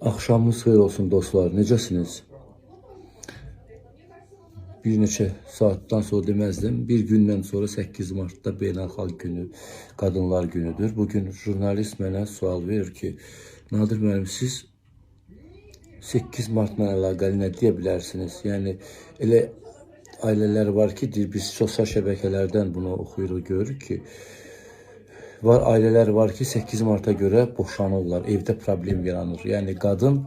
Axşamınız xeyir olsun dostlar. Necəsiniz? Bir neçə saatdan sonra deməzdim. Bir gündən sonra 8 Martda Beynəlxalq günü, Qadınlar günüdür. Bugün jurnalist mənə sual verir ki, Nadir müəllim, siz 8 Martla əlaqəli nə deyə bilərsiniz? Yəni elə ailələr var ki, deyir, biz sosial şəbəkələrdən bunu oxuyuruq, görürük ki, var ailələr var ki, 8 Marta görə boşanırlar, evdə problem yaranır. Yəni qadın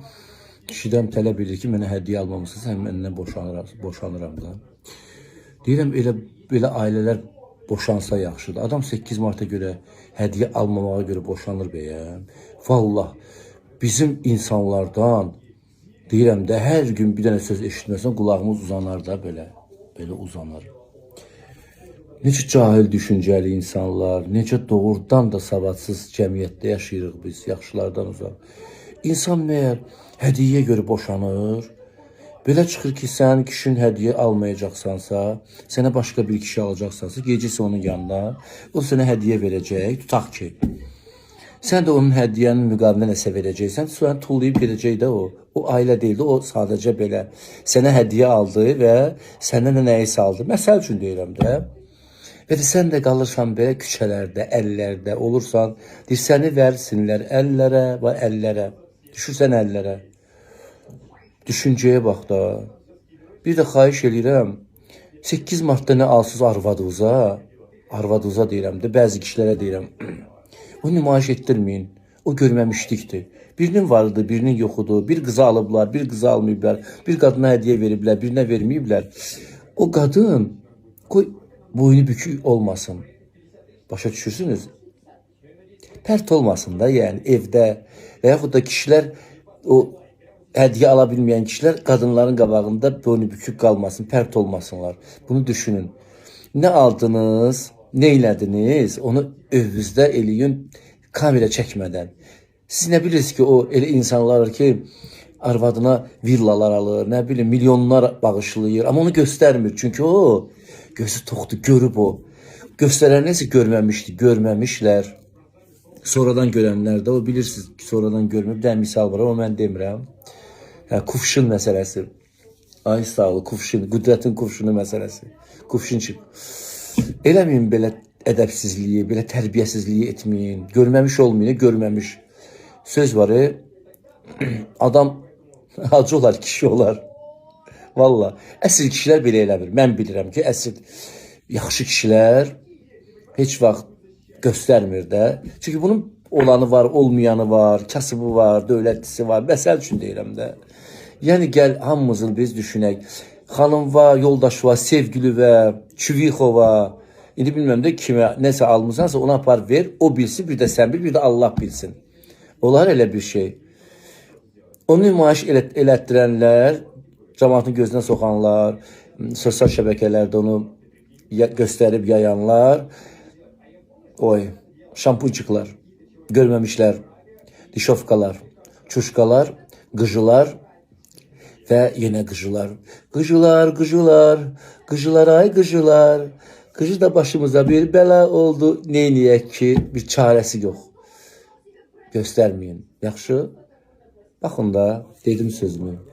kişidən tələb edir ki, mənə hədiyyə almamısın, sən məndən boşanıram, boşanıram da. Deyirəm elə belə ailələr boşansa yaxşıdır. Adam 8 Marta görə hədiyyə almamağa görə boşanır bəyəm. Vallah bizim insanlardan deyirəm də hər gün bir dənə söz eşitməsən qulağımız uzanar da belə, belə uzanar. Necə cahil düşüncəli insanlar, necə doğrudan da savadsız cəmiyyətdə yaşayırıq biz, yaxşılardan uzaq. İnsan məyər hədiyyəyə görə boşanır? Belə çıxır ki, sən kişinin hədiyyə almayacaqsansa, sənə başqa bir kişi alacaqsansa, gedəcəksən onun yanına, o sənə hədiyyə verəcək, tutaq ki. Sən də onun hədiyyənin müqabilində nəsə verəcəksən, səni tullayıb gedəcək də o. O ailə deyildi, o sadəcə belə sənə hədiyyə aldı və səndən də nəyisə aldı. Məsəl üçün deyirəm də. Və də sən də qalırsan belə küçələrdə, əllərdə olursan, deyir səni versinlər əllərə və əllərə. Düşürsən əllərə. Düşüncəyə bax da. Bir də xahiş eləyirəm, 8 Martda nə alsız arvadınıza, arvadınıza deyirəm də, bəzi kişilərə deyirəm. O nümayiş etdirməyin. O görməmişlikdir. Birinin varıdır, birinin yoxudur. Bir qıza alıblar, bir qıza almayıblar. Bir qadına hədiyyə veriblər, birinə verməyiblər. O qadın qoy boynu bükük olmasın. Başa düşürsünüz? Pərt olmasın da, yəni evdə və yaxud da kişilər o hədiyyə ala bilməyən kişilər qadınların qabağında boynu bükük qalmasın, pərt olmasınlar. Bunu düşünün. Nə aldınız, nə elədiniz, onu evinizdə eləyin kamera çəkmədən. Siz nə bilirsiniz ki, o elə insanlar var ki, arvadına villalar alır, nə bilim milyonlar bağışlayır, amma onu göstərmir. Çünki o gözü toxdu, görüb o. Göstərən isə görməmişdi, görməmişlər. Sonradan görənlər də o bilirsiniz ki, sonradan görmür. Bir dənə misal var, amma mən demirəm. Hə, kufşin məsələsi. Ay sağ ol, kufşin, qüdrətin kufşinu məsələsi. Kufşinçik. Eləməyin belə ədəbsizliyi, belə tərbiyəsizliyi etməyin. Görməmiş olmayın, görməmiş. Söz var, adam hacı olar, kişi olar. Valla, əsl kişilər belə eləmir. Mən bilirəm ki, əsl yaxşı kişilər heç vaxt göstərmir də. Çünki bunun olanı var, olmayanı var, kasıbı var, dövlətlisi var. Məsəl üçün deyirəm də. Yəni gəl hamımızın biz düşünək. Xanım var, yoldaş var, sevgili və, Çuvixova. İndi bilmirəm də kimə nəsə almısansa ona apar ver, o bilsin, bir də sən bil, bir də Allah bilsin. Olar elə bir şey. Onu nümayiş elətdirənlər, cəmaatın gözünə soxanlar, sosial şəbəkələrdə onu göstərib yayanlar, oy, şampunçiklar, görməmişlər, dişovkalar, çuşkalar, qıcılar və yenə qıcılar. Qıcılar, qıcılar, qıcılar ay qıcılar. Qıcı da başımıza bir bəla oldu. Neyniyək ki, bir çarəsi yox. Göstərməyin. Yaxşı? Baxın da, dedim sözümü.